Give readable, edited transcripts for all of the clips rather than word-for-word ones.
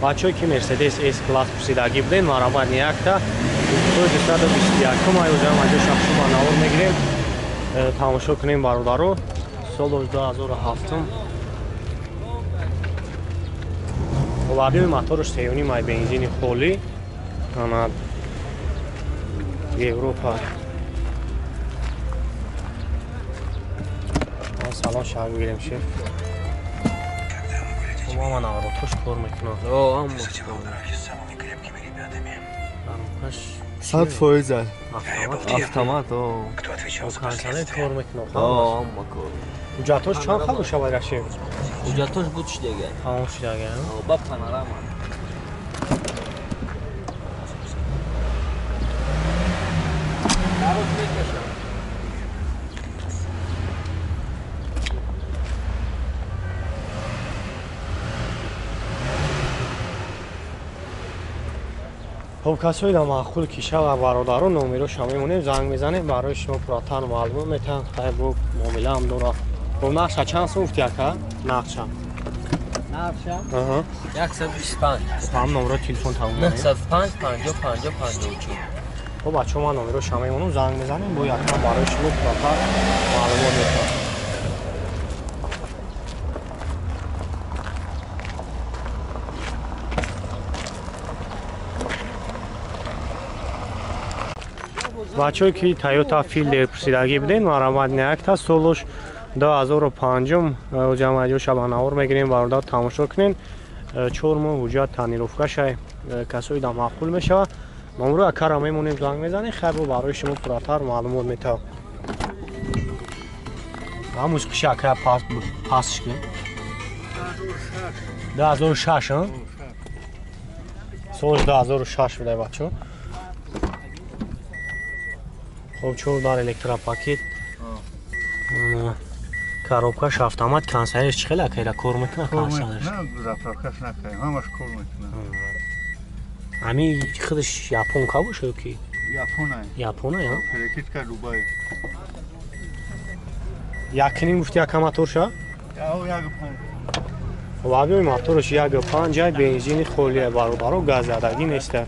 Бачаҳое ки Mercedes S-класс пурсидагӣ буден, марҳамат якта 221 ай озам аҷо шахшума навор мегирем. Тамошо кунем бародаро. Соли 2007. Обиёи моторш 3.5 ай бензини холӣ. Ана Европа. Салон шаҳр бигирем шеф. Мама наворотош кор мекунад. 100% автомат. Консолер кор мекунад. Ҳуҷҷатош чанд хал мешавад рашев? Ҳуҷҷатош буд шудага. Тамом шудага. Ба панорама. Хоб касои да маъқул ки шава бародаро номероша мемонем, занг мезанем, барои шумо пурратар маълумот метаҳам. Хай бо муомилаам дора. Хоб нақша чанд сум гуфти ака? Нақша. Нақша? Аҳа. 125. Ҳам номеро телефон тамом. 905 50 50 54. Хоб бачаҳо ман номероша мемонам, занг мезанем, бо якам барои шумо пурратар маълумот метаҳам. Бачаҳое ки Toyota Fielder пурсидагӣ буден, марҳамат якта солош 2005 ҷамъаҷо шабанавор мегирем, бародар тамошо кунен. 4 моҳ ҳуҷҷат тонировкашай, касои да маъқул мешавад. Номро акара мемонем, занг мезанем, хайр бо барои шумо пурратар маълумот метавам. Ҳамуз қиши ака пасш ки 2006, солш 2006 будай бачаҳо. Хоб чор дар электропакет. Коробкаш автомат, консолерш чӣ хеле акайра кор мекунад консолерш? Не, заправкаш накай, ҳамаш кор мекунад. Ами худаш японка боша ё ки? Японай. Японай, а? Перекидка Дубай. Якним гуфти ака моторша? Яо 1.5. Хоб абиёи моторш 1.5 ай бензини холия бародаро, газ задагӣ неста.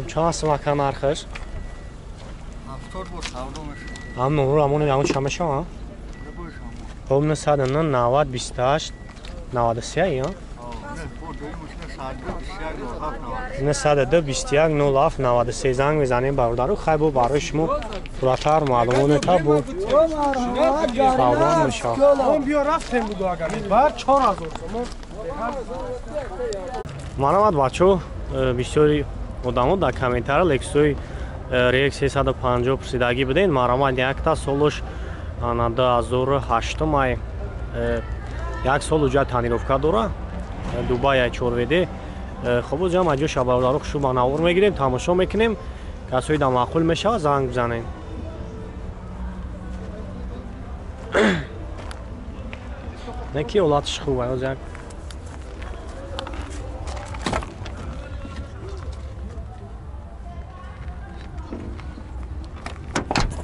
Чанд сум ака нархаш? 70 бо савдо мешавад. Ҳам номро ҳамон ҳамон чанд мешавад? Хоб 990 28 93 я? 902 21 07 93 занг мезанем бародару. Хай бо барои шумо пурратар маълумот метавад, бо савдо мешавад. Биё рафтем буду агар бар 4000 сомон. Марҳамат бачаҳо, бисёри одамо дар комментария Lexus RX 350 пурсидагӣ буден. Марҳамат якта солош 2008 май, як сол уҷа тонировка дора, Дубай ай 4WD. Хоб ҷам аҷо шабародаро хушу ба навор мегирем, тамошо мекунем. Касои да маъқул мешавад занг бизанем. Не ки ҳолатиш хуб ай як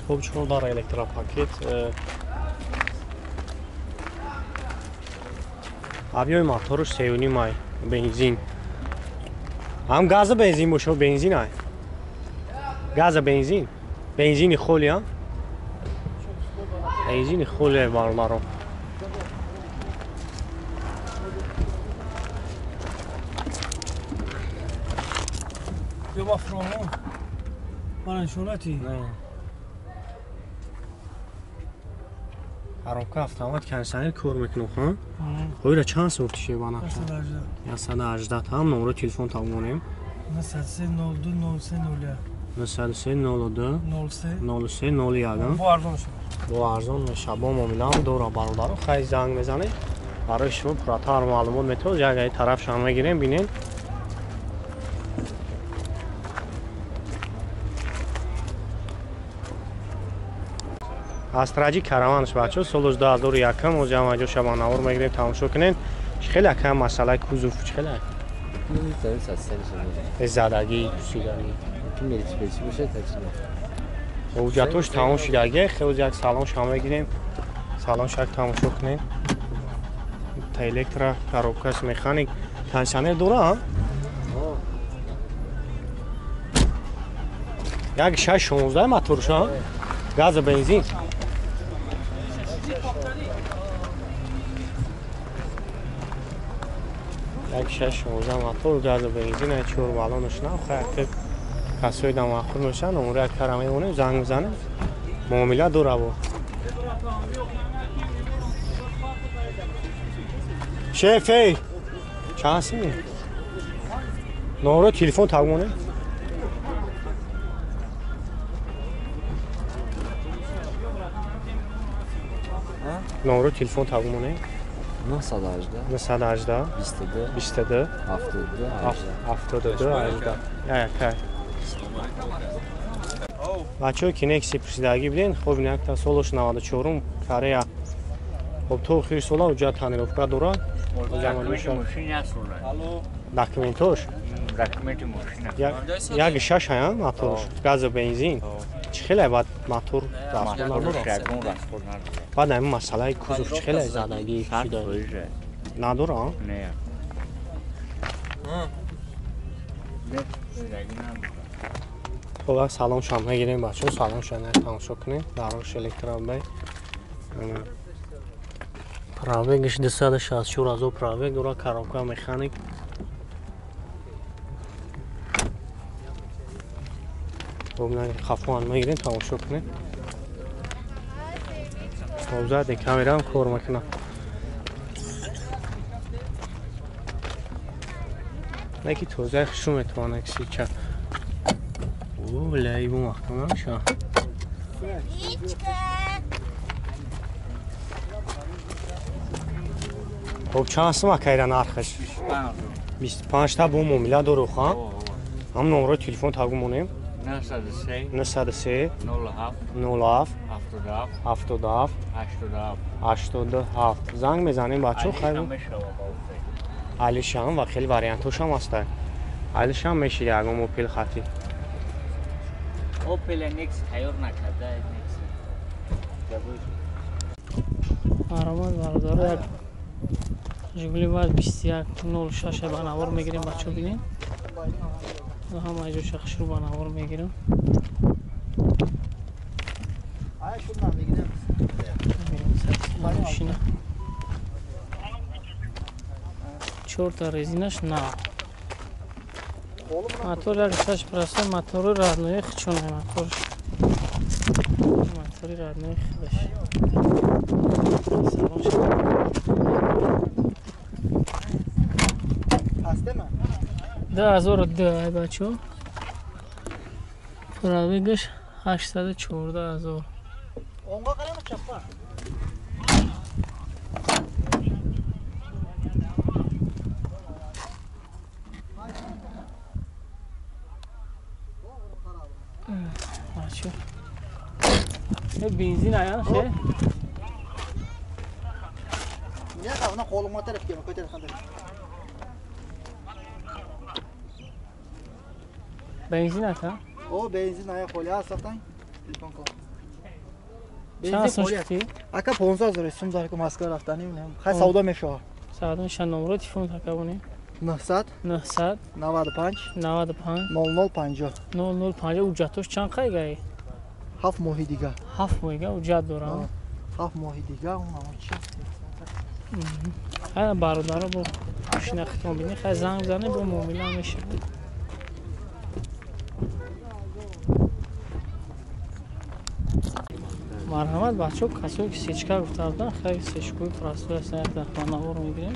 хуб чор дар электропакет. Авиои моторш 3.5 ай бензин. Ҳам газа бензин боша, бензин ай. Газа бензин. Бензини холи, а? Бензини холи ай бародаро. Ё ма фромон. Мана нишонати? Не. Коробка автомат, кондиционер кор мекунад, ха? Ҳоира чанд сум гуфти шева нақша? 118. Ҳам номро телефон тамонем. 903 02 03 01. 903 02 03 03 01. Бо арзон мешавад. Бо арзон мешавад. Бо муомилаам дора бародаро. Хай занг мезанем. Барои шумо пурратар маълумот метавад. Як ай тарафшам мегирем, бинем. Астраҷи караванш бачаҳо солош 2001 оз ҷамъ аҷо шабанавор мегирем, тамошо кунем. Хеле акам масъалаи кузов хеле. Задагӣ пусидагӣ. Ҳуҷҷатош тамом шидагӣ, хеле як салон шам мегирем. Салон шак тамошо кунем. Та электро коробкаш механик кондиционер дора, а? Як 616 моторш, а? Газ бензин. Як 616 мотор, газ бензин, 4 баллонш нав, хайр касои да маъқул мешаванд, умри як кара мемонем, занг мезанем, муомила дора бо. Шеф, эй! Чанд сими? Номро телефон тагмонем. Номро телефон тагмонем. 918 918 22 22 72 72 18. Я кай. Бачаҳо ки Некси пурсидагӣ буден, хоб ин якта солаш 94-ум Корея. Хоб то охири сола уҷа тонировка дорад. Документош? Як шаш ая моторш, газу бензин. Чӣ хеле баъд мотор расход надорад? Баъд ҳамин масъалаи кузов чӣ хеле задагӣ надора? Не. Хоб салон шам мегирем бачаҳо, салон шам тамошо кунем. Дарош электробай. Пробегаш 264 ҳазор пробег дора, коробка механик. Хоб хафоан мегирем, тамошо кунем. Хоб зади камераам кор мекунам. Не ки тозаи хушу метавонад кисича. О, ля, ибо маҳкам намеша. Хоб чанд сум акайра нархаш? 25 та бо муомила дору ха? Ҳам номрои телефон тагу монем. 903 903 07 07 77 77 87 87. Занг мезанем бачаҳо, хайр. Алишам ва хеле вариантҳошам ҳастанд. Алишам мешида ягон Opel хати. Opel Nex тайёр накарда Nex. Маромад бародаро, як Жигули ВАЗ 2106 ба навор мегирем, бачаҳо бинед. Ҳама ҷо шахшру ба навор мегирем. Машина. Чорта резинаш нав. Мотор як шаш простой, мотори родной хчоне мотор. Мотори родной худаш. Салон шуд. 2002 ай бачаҳо. Пробегаш 814 ҳазор. Бачаҳо. Бензин ая ше? Бензин ака? О, бензин ая холи ҳастан. Телефон кун. Чанд сум шуд? Ака 15 ҳазор сум дар ку Москва рафтаним. Хай савдо мешава. Савдо меша. Номро телефон така бонем. 900 900 95 95 00 50 00 50. Ҳуҷҷатош чанд қайгаи? 7 моҳи дига. 7 моҳига ҳуҷҷат дорам. 7 моҳи дига он чи. Хай бародаро бо машина хитон бинед, хай занг бизанед, бо муомила мешавад. Марҳамат бачаҳо, касое ки сечка гуфта буданд, хай сечкои простой ҳастанд, як ба навор мегирем.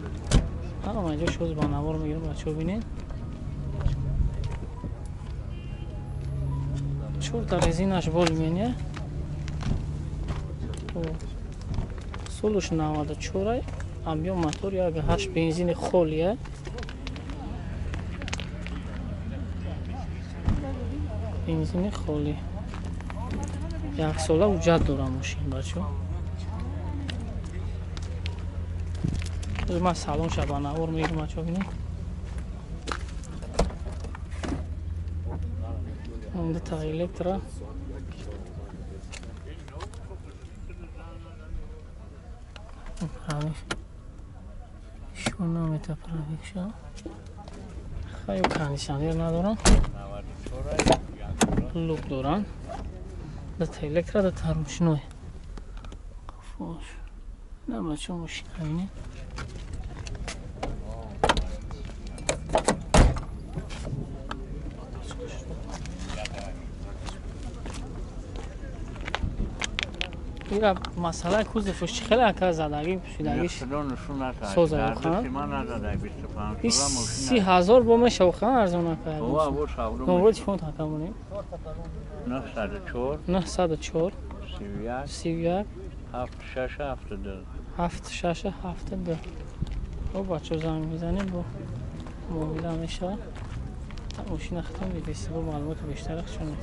Ҳама ҷо шоз ба навор мегирем, бачаҳо бинед. Чорта резинаш болменя. Солуш 94, объем мотор 1.8 бензини холия. Бензини холӣ. Як сола ҳуҷҷат дорам мошин бачаҳо. Ман салон ша ба навор мегирам бачаҳо бинед. Дута электро. Шуна метаправикша. Хай кондиционер надорам. Лук доран. Дута электро, дута ручной. Қафош. На бачо мошина бинед. Ира масъалаи кузовш чӣ хеле ака задагӣ пӯшидагиш соза хан? 30 000 бо мешава хан арзон ака. Номро телефон ака монем. 904 904 31 31 76 72. 76 72. О бачо занг мезанем, бо муомила мешава. Мошина хатм видеси, бо маълумоти бештар чун.